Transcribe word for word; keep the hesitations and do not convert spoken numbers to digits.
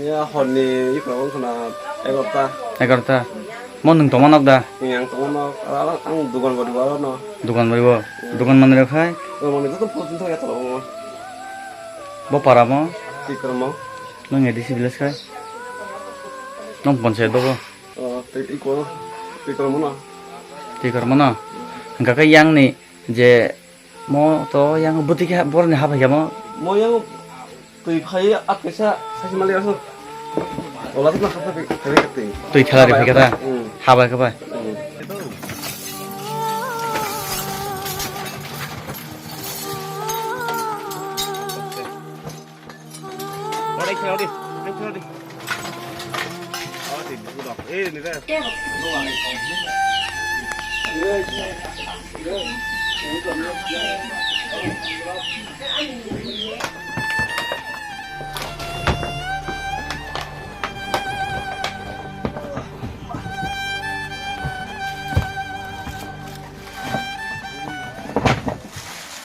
Ya, horni ikhoro wngkha na egarota. Egarota. Mo nwng tongma nok da? Nwng ang tongma nok. Ang, ang dugan bari bo aro no. Dugan bari bo? Dugan manwi rok khai? Dugan manwi joto phone tong ya tolo mo. Bo para mo? Tikar mo. Nwng A D C village khai? Nwng panchayat bo bo? Oh, tei iko. Tikar mo no. Tikar mo no? Hingka khe yang ni je mo to yang bwtwi khe borni ha phai khe mo? Mo yang twi phai at kaisa saisi mali aso. Ola twi hapha phai khe twi. Twi thala ri phai khe ta? Hmm. Ha bai khe bai. Hmm.